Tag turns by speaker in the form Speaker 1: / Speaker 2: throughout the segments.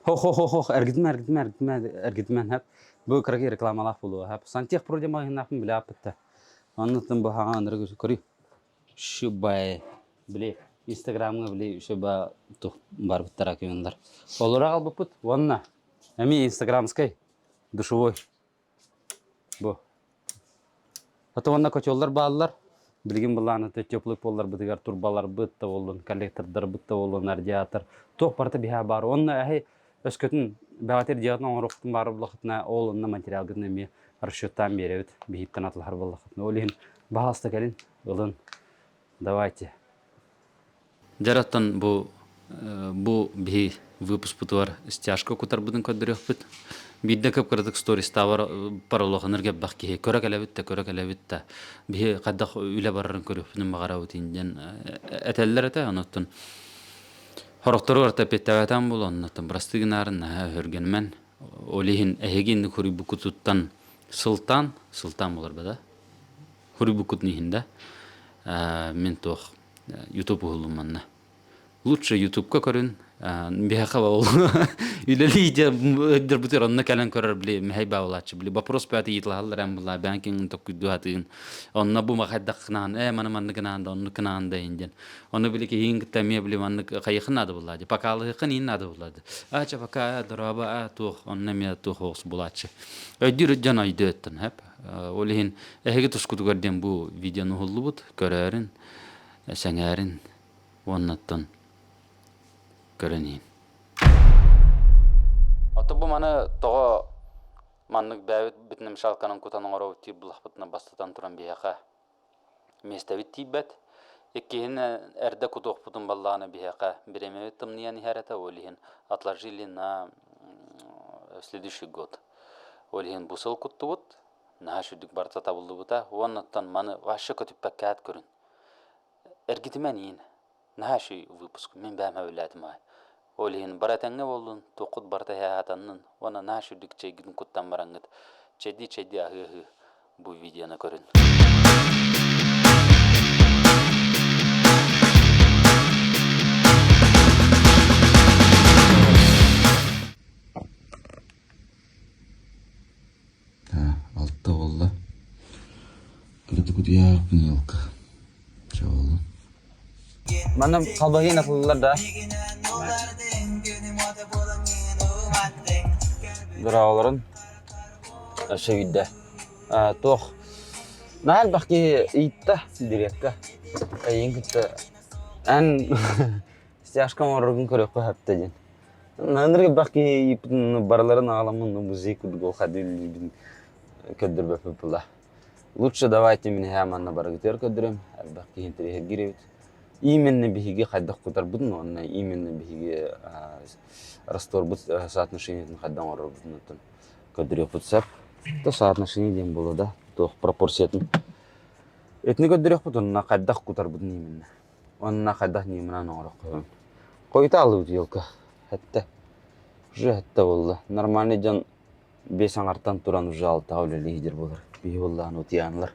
Speaker 1: Хо-хо-хо-хо, эргитимэ, эргитимэ, эргитимэ, эргитимэ, хэп. Бу кыракый рекламалаах буолуо, хэп. Сантехпро диэн маҕаһыыннаахпын билээппит да. Оннуттан бу хаҥа ынырык көрүй. Шубай. Били Инстаграмҥа били шуба тух барбыттара күйүннэр. Олору аҕалбыппыт уонна эмиэ инстаграмскай душевой. Бу. Ото уонна котеллар бааллар. Билигин былаан аты теплый полларбытыгар турбаларбыт да буоллун, коллектордарбыт да буоллун, радиатор. Туох барыта биһа баар. Уонна эһи өскөтүн бэҕэтир дьиэҕитин оҥоруоххутун баар буоллаххытына, ол онно материалгытын эмиэ расчеттаан биэрэбит. Биһиттэн атылаһар буоллаххытына. Ол иһин баһаалыста кэлин, ылын. Давайте. Дьэр оттон бу бу биһи выпускпутугар стяжка кутарбытын көрдөрүөхпүт. Биирдэ кып-кыратык стористаабар паралоханыр кэлбэх киһи көрө кэлэбит да көрө кэлэбит да биһи хайдах үлэ барарын көрүөхпүтүн баҕарабыт диэн этэллэр этэ. Онуттан хорохтору орто эппиэттэбэтэн буолуо оннуттан бырастыы гынаарын наһаа өһүргэнмэн ол иһин эһиги инник хуруйбуккутуттан сылтаан сылтаан буолар да хуруйбуккутун иһин да мин туох ютуб уһуллум манна лучше ютубка көрүн биһиэхэ ол үлэлии дьарбытыгар онно кэлэн көрөр били мэһэй баалааччы били вопрос бэйэтэ ыйыталаһаллар эн булаа бэйэҥ токкуйдуу сатыын онно бу хайдах гынаан ээ маны маннык гынаан да оннук гынаан да иһин диэн ону били киһиин кытта эмиэ били маннык хайыхын наада буллаа ди покалыһыххын иин наада буллаа ди а чэ пока дороба а туох онно эмиэ туох оҕус булааччы өйдүүр дьон өйдөөттөн хэп ол иһин эһиги тускутугар диэн бу видеону уһуллубут көрөөрүн сэҥээрин уоннаттан көрөн иһин. Ото бу маны тоҕо маннык бэйэбит битинэмшалканан кутан оҥоробут диир булахпытына бастатан туран биһиэхэ миэстэбит тиийбэт. Иккиһин эрдэ кутуохпутун баллаҕына биһиэхэ бириэмэбит тымныйан иһэр этэ, ол иһин отложили на следующий год. Ол иһин бу сыл куттубут, наһаа үчүгдүк барыта табыллыбыта уоннаттан маны вообще көтүппэккэ көрүн. Эргитимэн иин. Наһаа үчүгэй выпуск. Мин бэйэм сөбүлээтим аҕай. Ол иһин бары этэҥҥэ буоллун, туоххут барыта иһэ-аһатаннын уонна наһаа үчүгдүк чэйгитин куттан бараҥҥыт чэйдии-чэйдии аһыы-аһыы бу видеоны көрүн.
Speaker 2: Алта буолла. Кыратык утуйаахпын елка. Чэ буоллун.
Speaker 1: Манна халбаһыын атыллар да? Дороолорун өссө Туох наһаа элбэх киһи ыйытта дириэккэ. Эйигин кытта эн стяжка оҥороргун көрүөххэ сөптө диэн. Ынырык элбэх киһи ыйыппытын барыларын аҕаламмын музей курдук хадыыллыыбын көрдөрбөппүт була. Лучше давайте мин эһээ манна барыгытыгар көрдөрөм, элбэх киһи интэриэһиргиир эбит. Именно биһиги хайдах кутарбытын уонна именно биһиги растворбут соотношениетын хайдах оҥорорбутун оттон көрдөрүөхпүт сөп. То соотношение диэн буолуо да, туох пропорциятын. Итини көрдөрүөхпүт уонна хайдах кутарбытын именно. Уонна хайдах ньыманан оҥороххойун. Хойута алыбыт елка. Хэттэ. Уже хэттэ буолла. Нормальный дьон биэс аҥартан туран уже алтаҕа үлэлии сылдьар буолар. Биһи буоллаҕына утуйаанылар.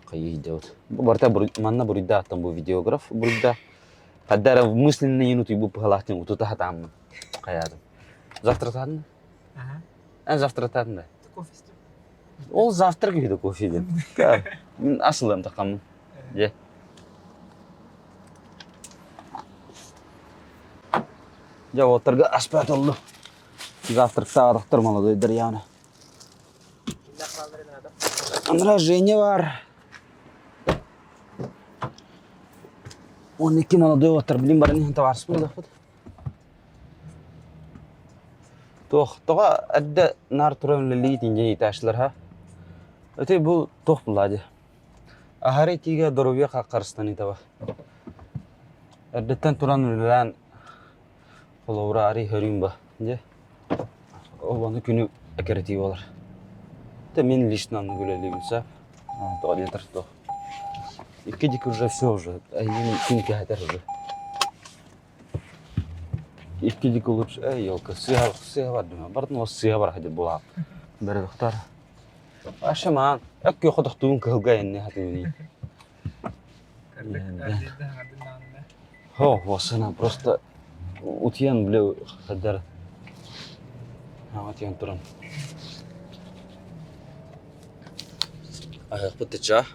Speaker 1: Хайыы сылдьабыт. Бу барыта манна буруйдаахтан бу видеограф буруйдаах. Хайда эрэ мысленно иин утуйбут быһалаах диэн утута сатааммын. Хайаатым. Завтра таатын?
Speaker 3: Ага.
Speaker 1: Эн завтра таатын да?
Speaker 3: Кофе истим.
Speaker 1: Ол завтрак үһү да кофе диэн. Мин асылым тахаммын. Дьэ. Дьэ, уоттарга аспаат оллу. Завтрактаабатахтар молодойдар яна. Андра Женя бар. 12 молодой уоттар билин баран иһин товарищ буолуохпут. Туох тоҕо эрдэ наар туран үлэлии тиинньэ иитээччилэр ха. Өтөй бу туох буллаа дии. Аһары итиигэ доруобуйа харыстаныыта Эрдэттэн туран үлэлээн холобура арый хөрүүм ба дьэ ол ону күнү эккирэтии буолар. Это мин лично оннук үлэлиибин сөп. Тоҕо диэтэр туох. Икки дик уже все уже эйигин күн кэһэтэр уже. Икки дик лучше эй елка сыыһа сыыһа бардым бардым ол сыыһа бар хадьы булаап. Бэрдохтар. Аша маан өккө хотохтуун кыһылга энне хатыыбын. О, осына просто. Утуйан бile сылдьар. Утуйан туран. Аһыахпыт тыча.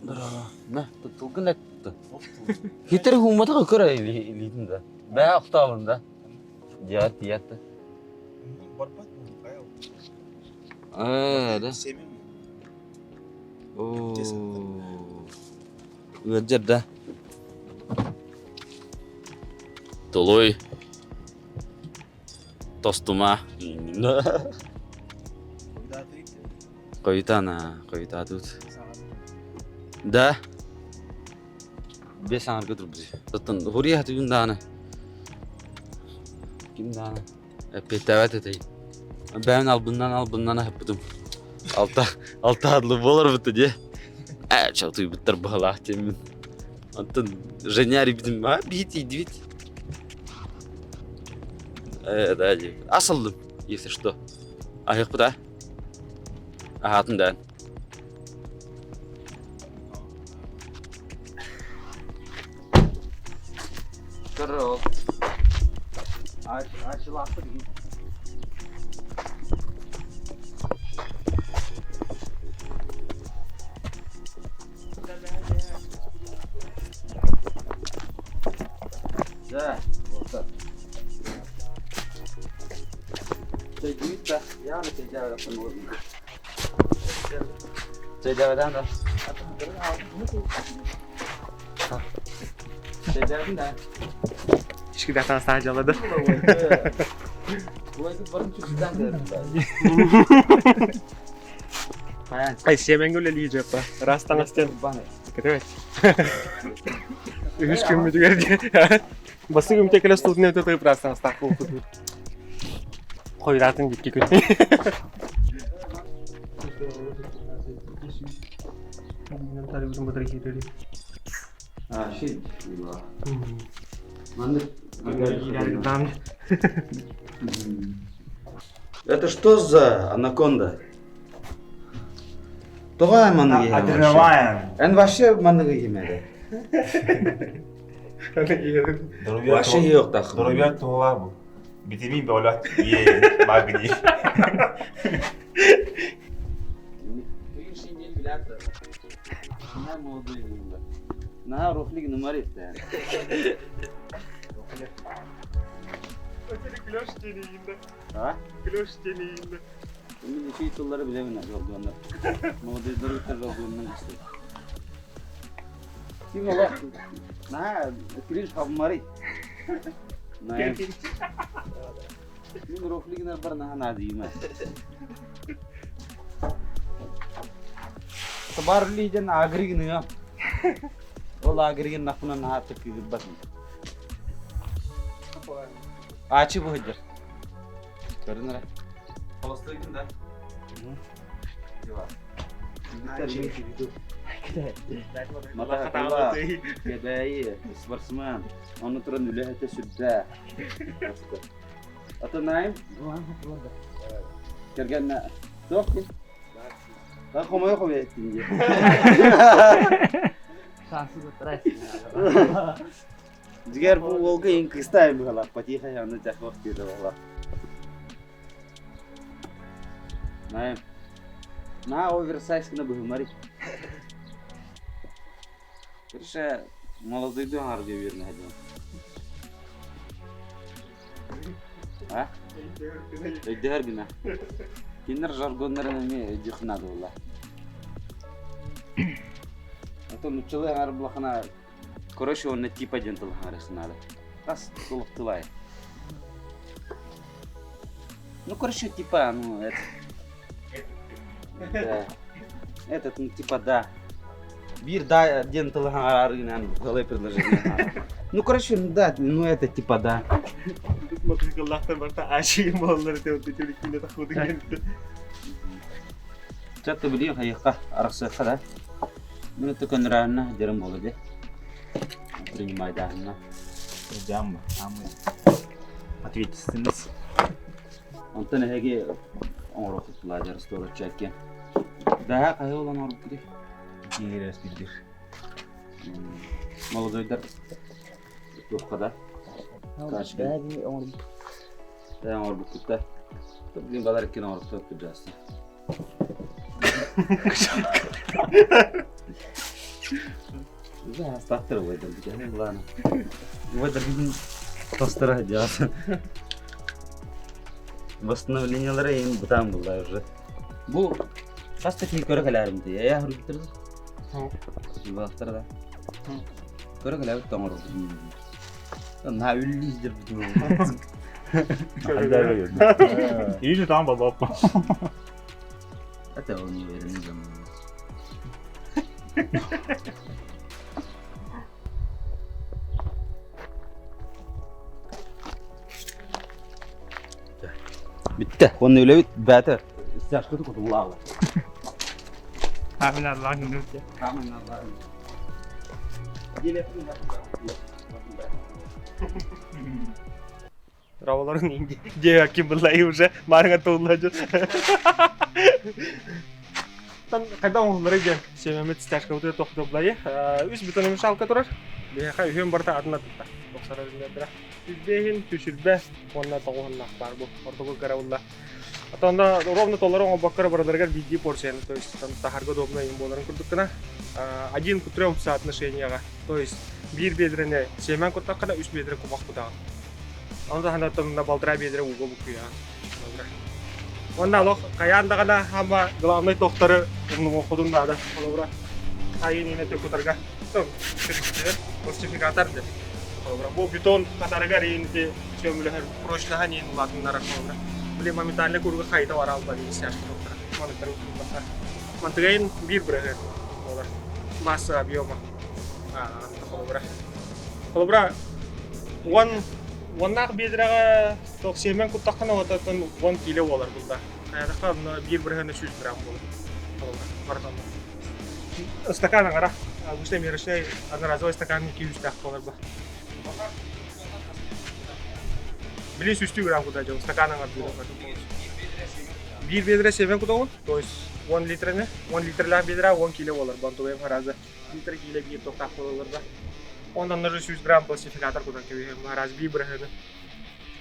Speaker 1: На, тылгын этти. Хитер хумматаҕа көр илиитин да. Бээ охтообун да. Дият дият.
Speaker 3: Барбат хайа.
Speaker 1: Ээ, да. Оо. Ыалдьар да. Толуй. Тостума. Хойутаан, хойутаатыбыт. Да. Бес аҥарга турбут. Оттон хуруйа хатыгын даҕаны. Ким даҕаны эппиэттээбэт этэй. Бэйэм албыннан албыннан аһаппытым. Алта алта адлы буоларбыт дии. Ээ, чалтыйбыттар быһалаах диэммин. Онтон Женя арыйбытым, а биһи тиийдибит. Э, да, дии. Ас ыллым, если что. Аһыахпыт а? Аһаатын да. Здорово. Ачылаахпыт Да, вот так. Чэйдиибит да, яғни чэйдээбэтэхпин Чэйдээбэтэхин да. Чэйдээбитин да.
Speaker 4: Ишки таҥастаах дьалады. Ай, сиэмэҥҥэ үлэлии дьыаппа. Ыраас таҥас диэн кэтэмэт. Үһүс күммүтүгэр диэн. Бастык үмтэ кэлэ студия өтө ыраас таҥастаах буолбут. Хойраатын дикки күн.
Speaker 1: Это что за анаконда? Тоҕо манныгы иһэм вообще?
Speaker 3: Адреналин.
Speaker 1: Эн вообще манныгы иһимэри. Вообще иһиэхтаах.
Speaker 3: Здоровья туһалаах бу. Витамин бөҕөлөөх Е, магний.
Speaker 1: Наһаа рофлик нымар этте. А? Мин ичи тыллары билемин жолдуоннар. Молодойдору жолдуоннар истер. Ким олох? Наһаа кринж хабмарый. Мин рофлигинер бар наһаа наадыйма. Бар лиден агригин Ол агригин нахуна наһаа тыккыгырбат. Ачы бу сылдьар. Көрүн эрэ. Холостойгун да? Матаһатыла, Кэбээйи, спортсмен, ону туран үлэһитэ сүрдээх. Ата наайым? Кэргэннэ туох дии? Хомойо хомойо эттин дии. Дьиҥэр бу уолга иҥ кыстаайым быһалаах, потихо аны дьахох диэтэ буолла. Наайым. Наа оверсайз гына быһымарый. Короче, молодойду аҥарга үөрэнэ сылдьабын. А? Өйдөһөр гына. Кинилэр жаргоннарын эмиэ өйдүөх наада буолла. А то нуччалыы аҥар булахына короче уонна типа диэн тыл аҥарыахха наада. Хас тыл тылай. Ну, короче, типа, ну, это... Да. Этот, ну, типа, да. Биир да диэн тылы хаҥараарыгынан голое предложение. Ну, короче, ну да, ну это типа да.
Speaker 4: Матыгыллаахтар барта аашыйым буоллар этэ таххытын
Speaker 1: Чатты билиим хайыхха арахсыахха да. Мин это көннөрөөннө дьарым буола дии. Принимайдааһынна.
Speaker 3: Дьаамма, самый ответственность.
Speaker 1: Онтон эһиги оҥоруоххут була дьарыстуораччы эккиэн. Бэһэ хайа olan оҥорбуккутуй?
Speaker 3: Киирээс билдир.
Speaker 1: Молодойдар. Туохха да? Кашка. Бэйэҥ оҥорбуккут да? Билин балар иккин оҥорбуттар кырдьаҕастар. Астаахтар убайдарбыт былаана. Убайдарбытын тостора сылдьаҕас. Восстановлениелара им бытаан булла уже. Бу хас да киһи көрө кэлээрим дии. Эйэ хөргүттэр да. Да. Көрө кэлээбит тоҥорбут. Наһаа үллииздер
Speaker 3: Иди там бабаппа.
Speaker 1: Это он не уверен, Бүттэ. Уонна үлэбит бээтэ стяжкаты кутуллаалы.
Speaker 4: Амин Аллах нүрдэ.
Speaker 1: Амин Аллах.
Speaker 4: Раваларын дьиэ ким буллай уже маарыҥа тулла дьон. Тан хайда оҥоһуллары диэн сиэмэмит стяжкабытыгар тохтобулайы. Үс бетономешалка шалка турар. Биһиэхэ үһүөн барыта атын атытта. Тохсорор размердара. Үсбэһин, түсүрбэ уонна тоҕуһуннаах баар бу. Ордугу кыра булла. Отонно ровно толору оҥорбокко барыларыгар биирдии порцияны, то есть там таһарга удобно им буоларын курдук гына один к трем соотношенияҕа, то есть биир биэдэрэни сиэмэн куттаххына үс биэдэрэ кумах кутаҕын. Ону таһынан тонна балтараа биэдэрэ ууга буккуйаҕын. Уонна олох хайаан даҕаны ама главный тохторы умнумуоххутун наада. Холобура, хайын иинэ кутарга пластификатор деп. Холобура, бу бетон катарыгар иинити сөмүлөһөр прочноһа иин улаатыннарар холобура. Били моментально курга хайта бараал бар стяжка тоқтара. Манытары утурбакка. Мантыгайын биир бырыһы болар. Масса объема. Холобура. Холобура, уон уоннаах биэдрэҕэ туох сиэмэн куттаххына ототтон 10 киилэ буолар булда. Хайатахха онно биир бырыһыана 100 грамм буолар. Холобура, барытанна. Стакан аҥара. Обычно мерочный одноразовый стакан 200 буолар ба. Били 100 грамм куда дьон стакан аҥар Биир биэдэрэ сиэмэн кутаҕын, то есть 10 литраны, 10 литрлээх биэдэрэ 10 кило буолар, бантугайым харазы. Литр киилэ биир тохтаах буолаллар да. Онон даже 100 грамм пластификатор кутан кэбиһэм, раз биир быраһыаны.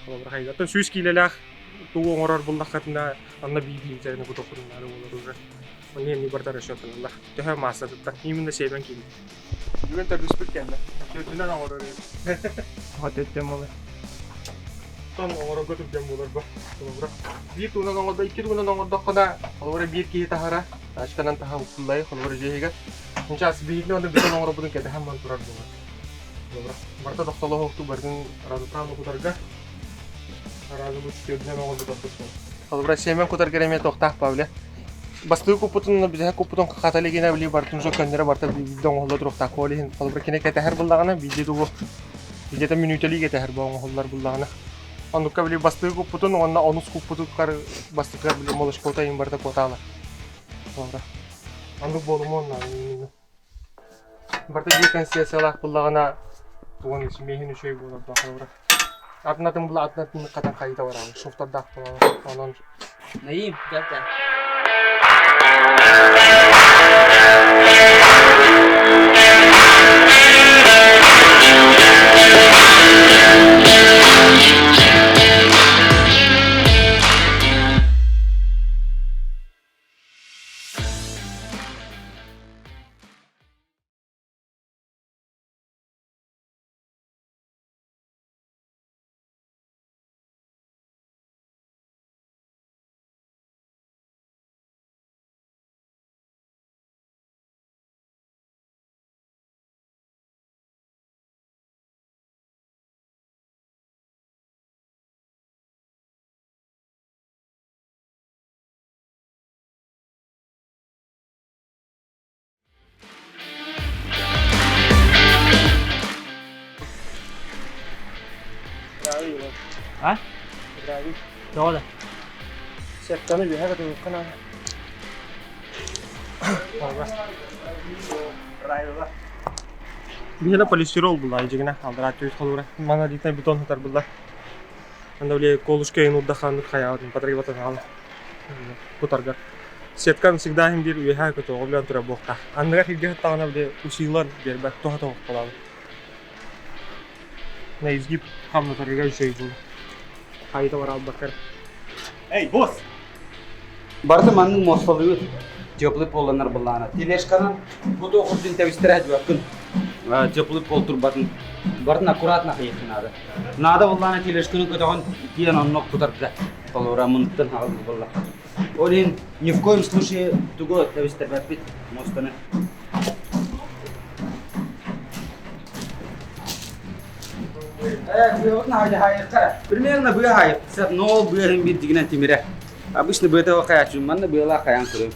Speaker 4: Холобура хайгаттан 100 киилэлээх тугу оҥорор буллаххытына, анна биир литраны кутуоххутун наада буолар уже. Онно эмиэ барыта расчеттаналлар. Төһө маассатыттан, именно сиэмэн киилэ. Бүгүн төрдүспүт кэллэ. Төрдүнэн оҥорор
Speaker 5: Төттөн буолар.
Speaker 4: Тон оҥорорго түргэн буолар ба. Холобура, биир тугунан оҥордо, икки тугунан оҥордоххуна, холобура биир киһи таһара, тачканан таһа уксуллай, холобура дьиэһигэр. Сейчас биһигини онно бүтэн оҥоробутун кэтэһэн ман турар буолар. Холобура, барыта тохтолоһуохтуу барытын разуправно кутарга, разу бу төрдүнэн оҥорбут ордук буолар. Холобура, сиэмэн кутарга эмиэ туохтаах Павле. Бастыы куппутун, бүтэһик куппутун хата илигинэ били барытын уже көннөрө барыта биирдэ оҥоһулла туруохтаах. Ол иһин холобура кини кэтэһэр буллаҕына биирдэ тугу где-то мүнүүтэлии кэтэһэр бу оҥоһуллар буллаҕына. Оннукка били бастыы куппутун уонна онус куппутугар бастакыгар били молочкота иһин барыта куотаалар. Холобура. Оннук буолумуон наада. Барыта биир консистенциялаах буллаҕына тугун миэһин үчүгэй буолар да холобура. Атын атын була атын атын хатан хайыта бараҕын шуфтардаах буолаҕын. Онон
Speaker 1: Наим, кэл
Speaker 5: А? Тоҕо да?
Speaker 4: Сетканы үөһэ көтүөххэ наада. Биһиэнэ полистирол булла дьигинэ алдара түс холура. Монолитный бетон сытар булла. Анда били колушка иһин урдаханнык хайаабытын патрибатан аҕала кутаргар. Сеткан всегда иһин биир үөһэ көтөҕө билэн турар буолта. Анныгар сиргэ сыттаҕына били усилан биэрбэт туһа тоҕохтолообут. На изгиб хамнатарыгар үчүгэй буолар. Хайыта баралбаккар.
Speaker 3: Эй, босс!
Speaker 1: Барыта маннык муосталыыбыт. Теплый полланар былаана. Тележканан бу туох үрдүн тэбистэрэ сылдьыбаккын. Теплый пол турбатын. Барытын аккуратно хайыаххын наада. Наада буоллаана тележканы көтөҕөн киэн онно кутарга. Холобура муннуктан хаалбыт буолла. Ол иһин ни в коем случае тугу тэбистэрбэппит муостаны. Примерно быа хаайык. Но ол быаһын биир дигинэн тимирэ. Обычно быата хайааччым, манна быалаах хайаан көрөм.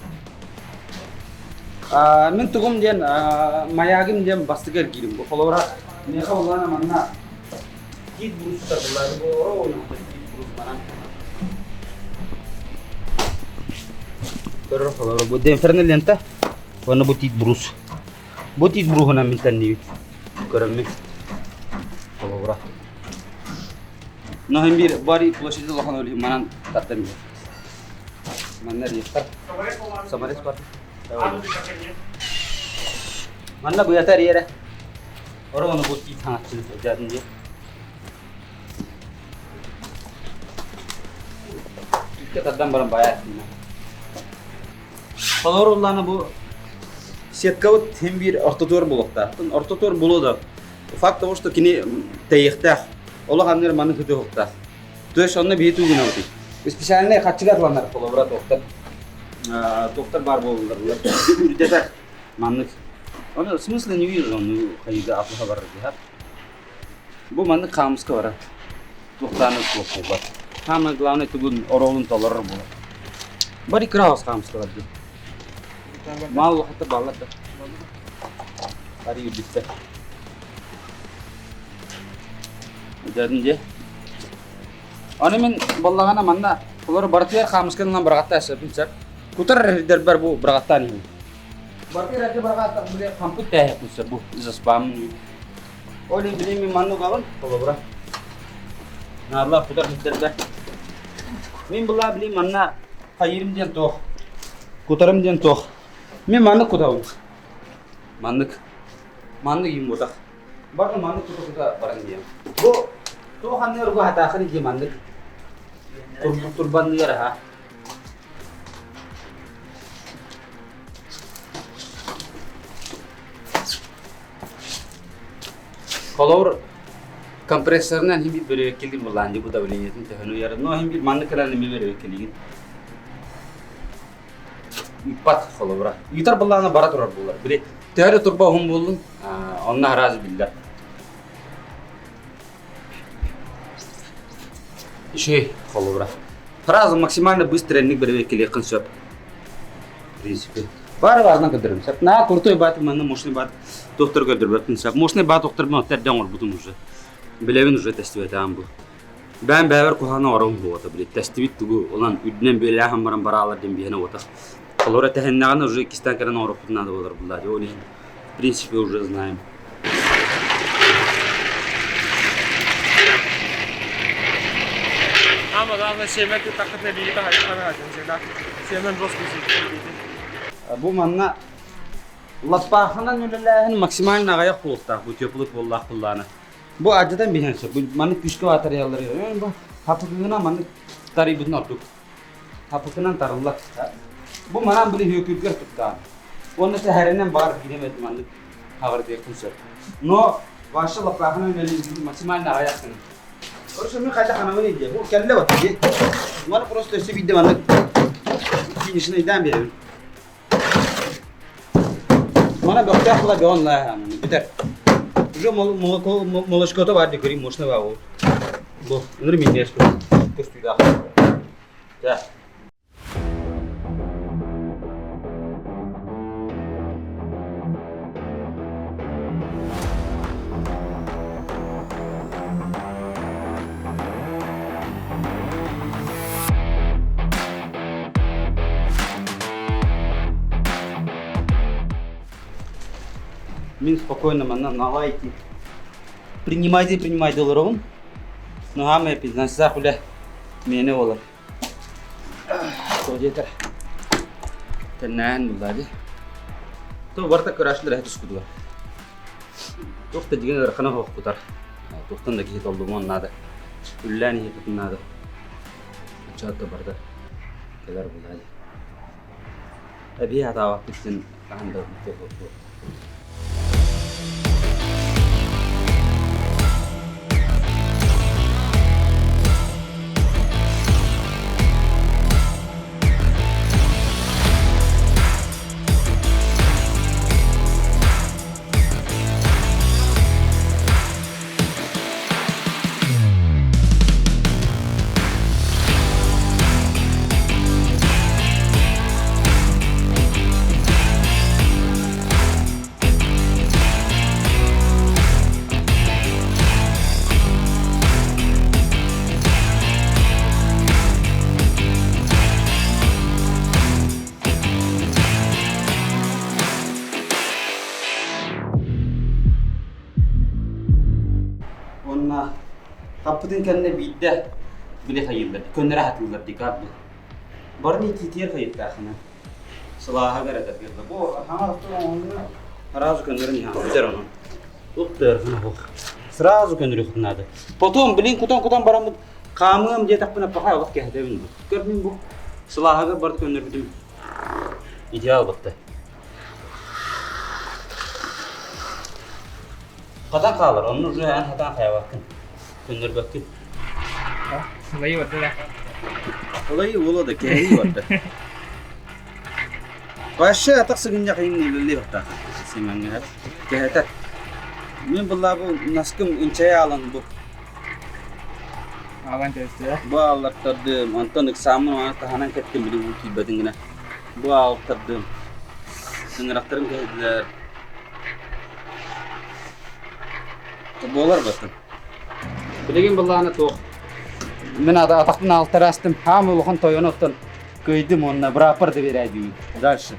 Speaker 1: Мин тугум диэн маягым диэн бастакы эргиирим. Бу холобура миэхэ улаана манна кит брустар булар бу кит брус манан. Көрөр холобура бу демпферный лента, уонна бу тит брус. Бу тит бруһунан мин тэннибит. Көрөммүн. Холобура. Но hem bir bari площади улахан өлү манан тартан бир. Манна рейстар. Самарес бар. Манна быятар yere. Ора оны бу тиит хаҥаччыны сылдьаатын дии. Икки тардан баран баайа. Холобур уллаана бу сеткабыт хим биир ортотугар буолуохтаах. Ортотугар буолуо да факт того, что кини тэйиэхтээх. Олох анныгар маннык сытыахтаах. То есть онно биһи тугунабытый. Специальный хаччыга атланар холобура туохтар. Туохтар баар буолаллар. Үрдэтэр маннык. Оны смысла не вижу, ну хайыга атлаха барар диһар. Бу маннык хаамыска барар. Туохтааны суох буолбат. Самое главное тугун оруолун толорор буолар. Бары кыраҕас хаамыскалар дии. Мал улахатта баллар да. Бары үрдүктэр. Дьадын дьэ. Аны мин баллаҕана манна олору барытыгар хаамысканан быраҕаттаа сөпүн сөп. Кутар эрдэрбэр бу быраҕаттаан иһин. Барытыгар эрдэ быраҕаттах били хампыт тээһэппин сөп бу заспаамын. Ол иһин билигин мин манна угабын, холобура. Наадалаах кутар сирдэрбэр. Мин былаа билигин манна хайыырым диэн туох, кутарым диэн туох. Мин маннык кутабын. Маннык. Маннык иин буотах. Барда маннык кута-кута баран диэн. Бу туох анныгар бу хатаахын дии маннык. Турбанныгар аха. Холобур, компрессорынан иһин биир бөрүөккэлиир буоллаан бу давлениетын төһөнү уйар. Но иһин биир маннык кэлэн эмиэ бөрүөккэлиигин. Ыыппат холобура. Ыытар буоллаҕына бара турар буолар. Били төһө да турба уһун буоллун, онно араас биллэр. Үчүгэй холобура. Фраза максимально быстро инник бөрүөккэлиэххин сөп. В принципе. Бары баарынан көрдөрөм сөп. Наа крутой баат манна мощный баат доктор көрдөрбөппүн сөп. Мощный баат доктор эрдэ оҥорбутум уже. Билэбин уже тестибэтээм бу. Бэйэм бэйэбэр куһаҕаны оҥорон буолуота били тэстибит тугу онон үрдүнэн бүөлээһин баран бараалар диэн биһиэнэ уотах. Холобура тэһиннэҕинэ уже иккистээн кэлэн оҥоруохпутун наада буолар буллаа ол иһин в принципе уже знаем.
Speaker 4: Самое главное, семя ты так на биги всегда. Семен жесткий сидит.
Speaker 1: Бу манна лаппаахынан үлэлээһин максимально аҕыйах буолуохтаах бу теплый поллаах пуллааны. Бу адьатан биһэн сөп. Бу маннык күүскэ батарыялар. Бу хапыкыгынан маннык тарыйбытын ордук. Хапыкынан тарыллар. Бу манан били хүөкүргэр туттаан. Уонна сэһэринэн баар биирэмэт маннык хаҕырдыахпын сөп. Но ваша лаппаахынан үлэлиир максимально аҕыйах гына. Короче, мен хайдах анамын иде. Бу кэллэ вот иде. Маны просто өссө биирдэ маннык финишныйдаан биэрэбин. Мана бөхтөөх була бөҕөн лааһаамын бүтэр. Уже молоко молочкото бар дии көрүү мощный баа ол. Бу ыныр миннээс көстүүлээх. Да. Мин спокойно манна налайки. Принимайте, принимайте олоробун. Ну хаамай пизнасах үлэ миэнэ буолар. Тоҕо диэтэр тэннээн булла дии. То барыта көрөөччүлэр эһэ тускутугар. Туох да дьиҥэ ыарахана суох кутар. Туохтан да киһи толлумуон наада. Үллээн иһиэххитин наада. Ыччат да барда. Кэлэр булаа дии. Эбии атаабаппыт диэн хаһан да туох Уонна хаппытын кэннэ биирдэ били хайыыллар, көннөрө хатыыллар дикап бу. Барыны итиитигэр хайыттаахына. Сылааһыгар этэргэр да. Бу хаҥа оҥоһунна сразу көннөрөн иһэн бүтэр онон. Уптыр Сразу көннөрүөххүтүн наада. Потом, блин, кутан-кутан бараммыт хаамыам диэтэхпинэ пока олох кэһэтэбин бу. Көр мин бу сылааһыгар барыт көннөрбүтүм идеал батта. Хатан хаалар, онно уже эн хатан хайабаккын, көннөрбөккүн.
Speaker 5: Сылайы барда да.
Speaker 1: Сылайы буолуо да, кэһии барда. Вообще атах сыгынньах иҥ үлэлиэх Симэҥҥэ кэһэтэр. Мин быллаабы наскым инчэйэ аалан бу.
Speaker 5: Аалан кэбистэ.
Speaker 1: Бу ааллартардым, онтон ыксааммын уонна таһынан кэттим били уу киирбэтин гына. Бу ааллартардым. Сыҥырахтарым кэһэдилэр. Буолар баттым. Билигин былаана туох. Мин атахпын алтараастым. Хаам улахан тойону оттон кыайдым уонна бырааппар да биэрээдиим. Дальше.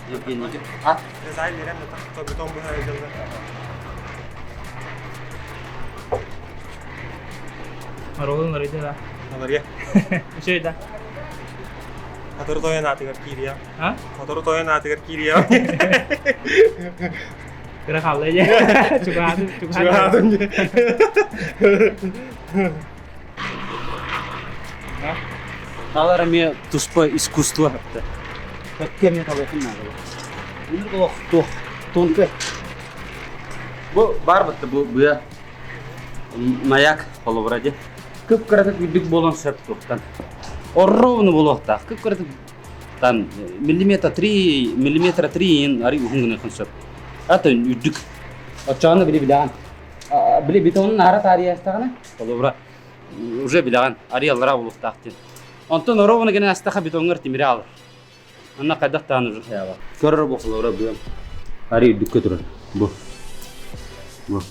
Speaker 1: Евгений. А?
Speaker 5: Оролун арыйда да.
Speaker 4: Алария.
Speaker 5: Үчүгэй да.
Speaker 4: Хатору тойон аатыгар киириэм.
Speaker 5: А?
Speaker 4: Хатору тойон аатыгар киириэм.
Speaker 5: Кыра хаалла дьэ. Чугаһаатым, чугаһаатым.
Speaker 4: Чугаһаатым.
Speaker 1: Алар эмиэ туспа искусство. Кэккэ эмиэ талыахын наада. Үнүр олох туох тонкой. Бу бар бытты бу быа маяк холобура дии. Кып-кыратык үрдүк буолан сөп туохтан. Ровно буолуохтаах. Кып-кыратык там миллиметра три, миллиметра три ин ари уһун гыныахын сөп. Ата үрдүк. Оччоҕуна били билэҕин. Били бетонун аһара таарыйаастаҕына, холобура уже билэҕин, арыйаллара буолуохтаах диэн. Онтон ровно гына астаха бетоҥҥар тимири алар. Манна хайдах даҕаны уже хайаабат. Көрөр бу холобура быам. Арый үрдүккэ турар. Бу. Бу.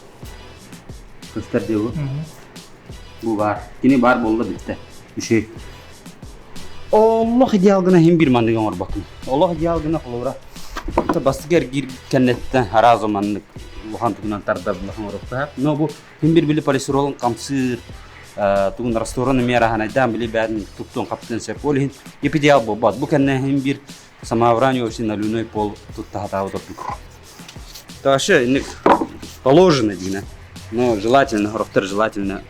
Speaker 1: Көстөр дии бу. Бу баар. Кини баар буолла бүттэ. Үчүгэй. Олох идеал гына иһин биир маннык оҥорбоккун. Олох идеал гына холобура бастакы эргиир кэнниттэн араас маннык улахан тугунан тардар улахан оҥоруохтаах. Но бу Ким бир били полистиролун хамсыыр, тугун растворун эмиэ араһанайдаан били бээтин туттуон хаптыан сөп. Ол иһин идеал буолбат. Бу кэннэ иһин бир самообрание наливной пол тутта хатаабыт ордук. Вообще инник положено дигинэ. Но желательно, хорохтор желательно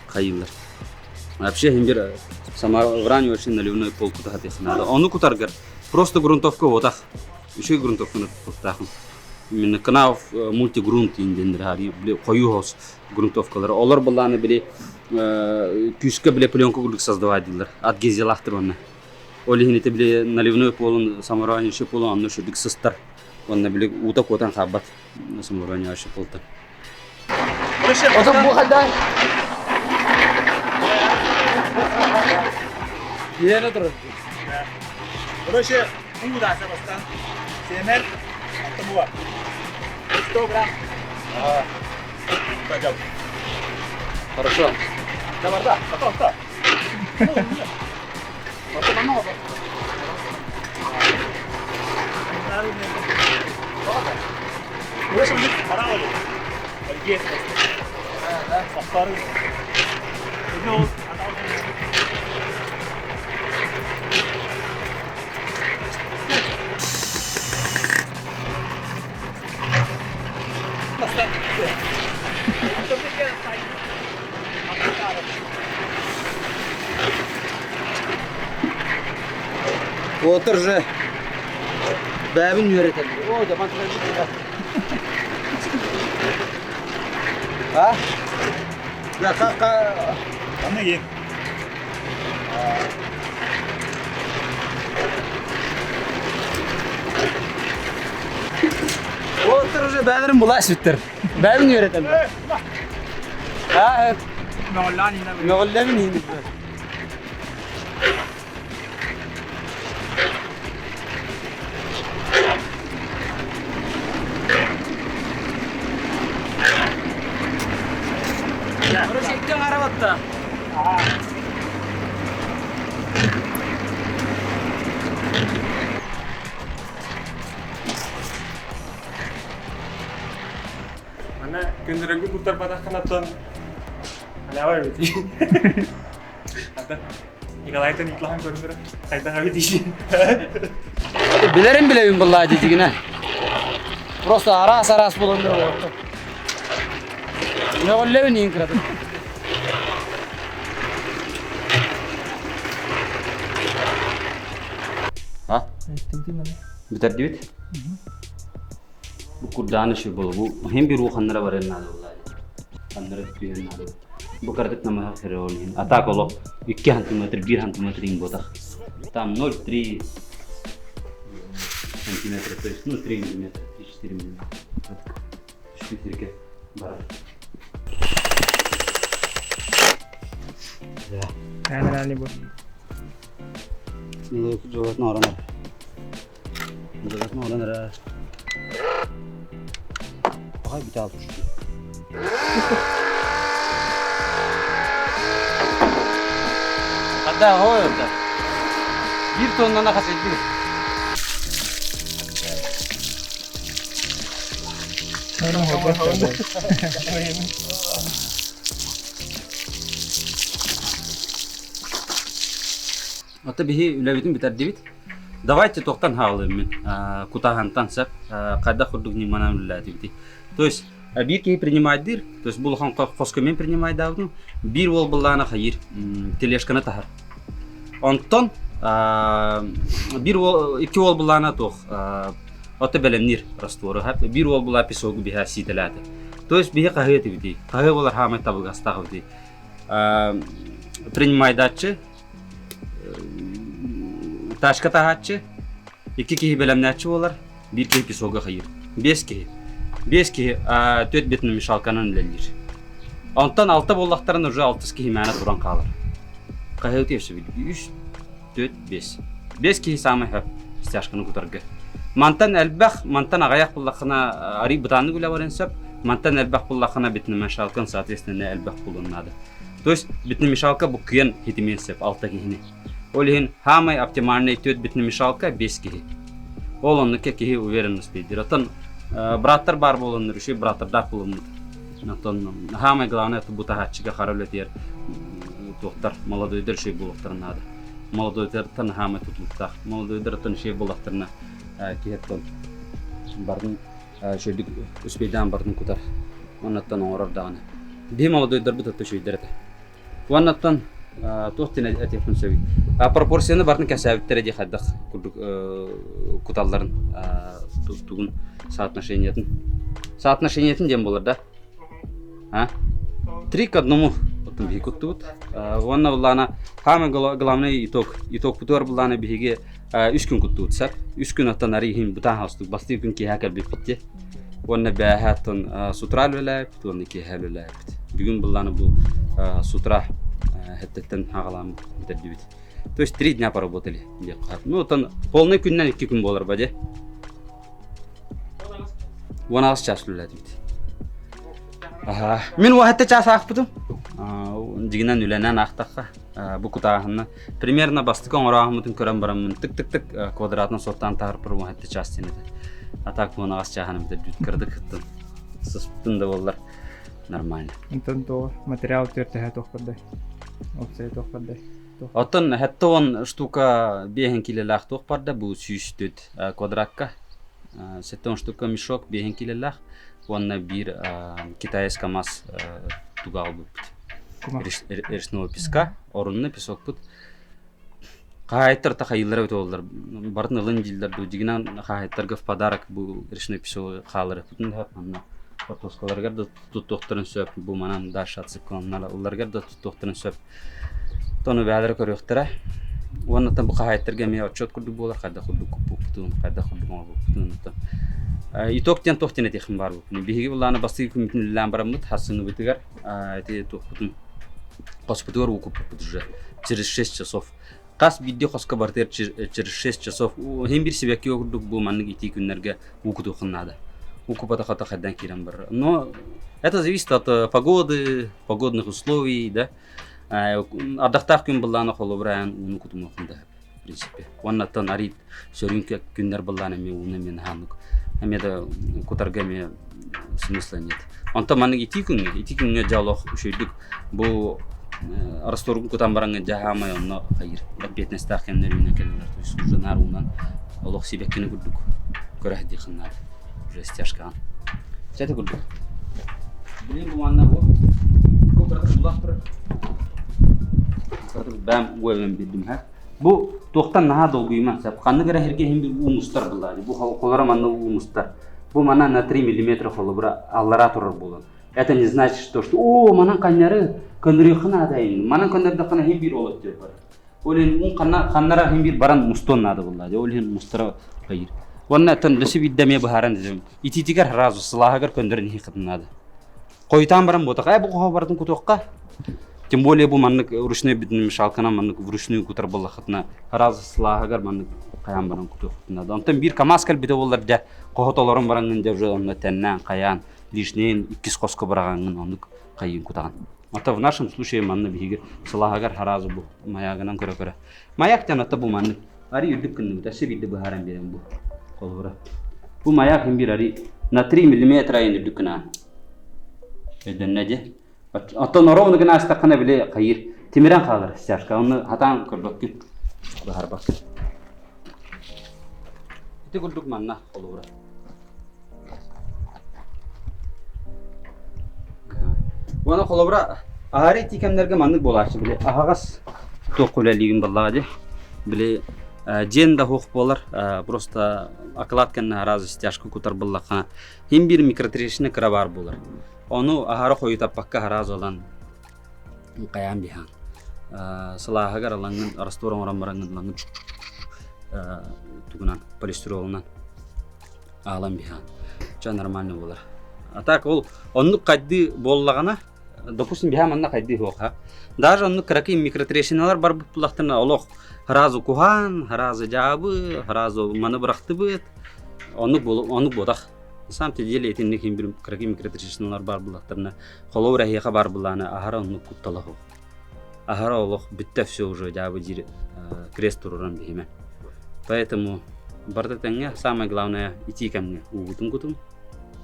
Speaker 1: хайыылар. Вообще иһин бир самообрание наливной пол кута хатыахха наада. Ону кутаргар просто грунтовка буотах. Үчүгэй грунтовканы туттаахын. Именно Кнауф мультигрунт диэн били хойуу хос грунтовкалары. Олор былааны били күүскэ били пленка курдук создавать дииллэр. Адгезиялаахтар уонна. Ол иһин ити били наливной полун, самоуравняющий полун онно шүрдүк сыстар. Уонна били уута куотан хаалбат самоуравняющий полтан. Отон бу хайда? Иэне турар.
Speaker 3: Короче, уу дааса бастан. Сэмэр, аттамуа. 100 грамм. Пойдем.
Speaker 1: Хорошо.
Speaker 3: Давай, да, потом, да.
Speaker 1: Уотар же бэйэбин үөрэтэллэр. О, дьаман А? Я как
Speaker 3: Аны ен.
Speaker 1: Уотар уже бэйэлэрин булаа сүттэр. Бэйэбин үөрэтэллэр. А, Мөҕүллэбин иһин. Короче, икки аҥара батта.
Speaker 4: Ана күндөрөнгө туттарбатаххынаттан Алява эбит. Ата Николайтан итлахан көрүнөрө хайдах эбит иши.
Speaker 1: Билэрин билэбин буллаа дитигинэ. Просто араас-араас булан Мөҕүллэбин иин кыратын. А? Бүтэрдибит? Бу курдаан үчүгэй буолуо. Бу иһин биир улаханнара барыан наада буоллаа дии. Ханнара түһүөн наада. Бу кыратык намыһах сирэ ол иһин. А так олох 2 сантиметр, 1 сантиметр иҥ буотах. Там 0,3 сантиметра, то есть ну 3 миллиметра, 3-4 миллиметра. Түспүт сиргэ барар.
Speaker 5: Наверное, бу.
Speaker 1: Жолатын оранар. Жолатын оранар. Пахай бүтэ алтыш. Хадда ой орда. Биир тоннана хас элбир. Ата биһи үлэбитин бүтэрдибит. Давайте тохтан хаалыым мин. Кутаһантан сеп хайдах курдук ньыманан үлэлээтибитий. То есть биир киһи принимайдыыр, то есть бу улахан хоско мен принимайдаабытым, биир уол быллаана хайыыр, тележканы таһар. Онтон биир уол, икки уол быллаана туох, ото бэлэмниир раствору, биир уол булаа песогу биһа сиитэлээтэ. То есть биһи хаһыы этибитий, хаһыы болар хаамай табыгастаах эбитий. Принимайдааччы Ташка таһааччы, икки киһи бэлэмнээччи буолар, биир киһи песога хайыыр. Биэс киһи. Биэс киһи түөрт бетономешалканан үлэлиир. Онтон алта буоллахтарына уже алтыс киһи мээнэ туран хаалар. Хаһыаты өссө үс, түөрт, биэс. Биэс киһи саамай хөп стяжканы кутарга. Мантан элбэх, мантан аҕыйах буллаххына арый бытааннык үлэ баран сөп, мантан элбэх буллаххына бетономешалкан соответственно элбэх булуон наада. То есть бетономешалка буккуйан хитимиэн сөп алта киһини. Ол иһин хаамай оптимальный түөрт бетономешалка бес киһи. Ол оннука киһи уверенность биэрдир. Оттон браттар баар буоланнар үчүгэй браттардаах буолуммут. Оттон хаамай главное бу таһааччыга хара үлэтигэр туохтар молодойдар үчүгэй буолуохтарын наада. Молодойдартан хаамай тутулуктаах. Молодойдартан үчүгэй буоллахтарына киһи оттон бардын үчүгэйдик успейдаан бардын кутар. Оннуттан оҥорор даҕаны. Биһи молодойдарбыт отто үчүгэйдэр этэ. Уоннаттан туох диэн этиэхпин сөбүй? Пропорцияны барын кэсээбиттэрэ дии хайдах курдук куталларын тугун соотношениетын. Соотношениетын диэн буолар да? А? Три к одному оттон биһиги куттубут. Уонна буллаана самый главный итог. Итог бутуар буллаана биһиги үс күн куттубут сап. Үс күн оттон арый иһин бутаан хаустук. Бастыы күн киэһэ кэлбиппит дии. Уонна бээһэ оттон с утра үлэлээбиппит уонна киэһэ үлэлээбиппит. Бүгүн былааны бу с утра хэттеттен хаҕалаан бүтэрдибит. То есть 3 дня поработали диэххэ. Ну, оттон полный күннэн икки күн буолар ба дии. 16 час үлэлээтибит. Мин уһатта час аахпытым. Дьигинэн үлэнэн аахтахха бу кутааһынна примерно бастакы оҥорооһуммутун көрөн бараммын тык-тык-тык квадратынан суоттаан таһарпыр уһатта час диэн этэ. А так уон аҕыс чааһын бүтэрдүт кырдык ыттын. Сыспытын да буоллар нормально.
Speaker 5: Онтон то материал төртөһө туохпардай. Опция туохпардай.
Speaker 1: Оттон 70 штука биэһин килэлээх туох барда бу 104 квадратка 70 штука мешок биэһин килэлээх уонна биир китайская мас туга ылбыппыт. Речного песка, орунна песокпут. Хаһаайыттар та хайыыллара эбитэ буоллар, барытын ылын дииллэр дуу, дьиҥинэн хаһаайыттарга в подарок бу речной песогы хаалларыахпытын сөп, манна хортуоскаларыгар да туттуохтарын сөп, бу манан дальше отсыпкаларыгар да туттуохтарын сөп. Тону бэйэлэрэ көрүөхтэрэ. Уонна бу хаһаайыттарга эмиэ отчуот курдук буолар, хайдах курдук куппуппутун, хайдах курдук оҥорбуппутун. Итог диэн туох диэн этиэхпин баар буолбутун. Биһиги былааны бастакы күммүтүн үлэлээн бараммыт, хассыныбытыгар ити туохпутун хоспутугар уу куппуппут уже через 6 часов. Хас биирдии хоско барытыгар через 6 часов иһин биир сибэкки курдук бу маннык итии күннэргэ уу кутуоххун наада. Уу куппатахха хайдан киирэн барар. Но это зависит от погоды, погодных условий, да. Ардахтаах күн былаана холобура эн ууну кутумуоххун да в принципе. Уоннаттан арыйт сөрүүн күннэр былаан эмиэ ууну эмиэ наһааннык эмиэ да кутарга эмиэ смысла нет. Онтон маннык итии күҥҥэ, итии күҥҥэ дьэ олох үчүгэйдик бу растворгун кутан бараҥҥын дьэ хаамай онно хайыыр эппиэтинэстээх кэмнэр үүнэн кэллилэр. То есть уже наар уунан олох сибэккини курдук көрө сылдьыаххын наада. Уже стяжкаҕын. Чэ ити курдук. Билигин бу манна бу бу кыратык булах турар. Кыратык бэм уэбэн билдим һэ. Бу туохтан наһаа долгуйуман сөп. Ханнык эрэ сиргэ иһин бир уу мустар буллаҕа. Бу холоро манна уу мустар. Бу манна на 3 миллиметра холобура аллараа турар буолан. Это не значит, что, что о, манан ханнары көннөрүөххэ наада Манан көннөрдөххүнэ иһин биир ол өттүгэр барар. Ол иһин уун ханна ханнара иһин биир баран мустуон наада буоллаа. Ол иһин мустара хайыр. Уонна оттон өссө биирдэ эмиэ быһааран этим. Итиитигэр сразу сылааһыгар көннөрөн иһиэххитин наада. Хойутаан баран буотах, бу хоһо барытын кутуохха. Тем более бу маннык ручной мешалканан маннык вручную кутар буоллаххытына сразу сылааһыгар маннык хайаан баран кутуоххутун наада. Онтон биир КАМАЗ кэлбитэ буоллар дьэ хоһо толорон бараҥҥын дьэ уже онно тэннээн хайаан лишнейин иккис хоско быраҕаҥҥын оннук хайыын кутаҕын. Ата в нашем случае манна биһиги сылааһыгар сразу бу маягынан көрө-көрө. Маяк диэн ата бу маннык ари үрдүк гынныбыт өссө биирдэ быһааран биэрэн бу холобура. Бу маяк иһин биир ари на 3 миллиметра айан үрдүк гынаан. Өйдөннө дии. Оттон ровно гына астаххына били хайыр тимирэн хаалар стяжка. Оны хатаан көрбөккүн, быһаарбаккын. Ити курдук манна холобура. Уонна холобура аһары итии кэмнэргэ маннык буолааччы били аһаҕас туох үлэлиигин буоллаҕа дии. Били дьиэн да суох буолар, просто оклад кэннэ араас стяжка кутар буоллаххына иһин биир микротрещина кыра баар буолар. Ону аһара хойутаппакка араас ылан хайаан биһаан сылааһыгар ылаҥҥын раствор оҥорон бараҥҥын ылаҥҥын тугунан полистиролунан аалан биһаан ча нормально буолар. А так ол оннук хайдыы буоллаҕына допустим биһа манна хайдыы суох даже оннук кыракый микротрещиналар барбыт буллахтарына олох сразу куһаан сразу дьаабы сразу маны бырахтыбыт оннук оннук буотах На самом деле итинник иһин бир кыракый микротрещиналар баар буллахтарына холобур эһиэхэ баар буллааны аһара оннук куттала суох. Аһара олох бүттэ все уже дьаабы диир крест туруран биһимэ. Поэтому барыта тэҥҥэ самое главное итии кэмҥэ уугутун кутун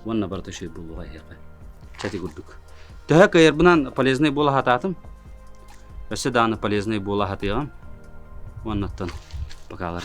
Speaker 1: уонна барыта үчүгэй буолуоҕа эһиэхэ. Чати курдук. Төһө кыайарбынан полезнай буола сатаатым. Өссө даҕаны полезнай буола сатыаҕым. Уоннаттан покалар.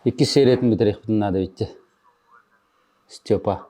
Speaker 1: Иккис сериятын бүтэриэхпитин наада эбит дии. Степа.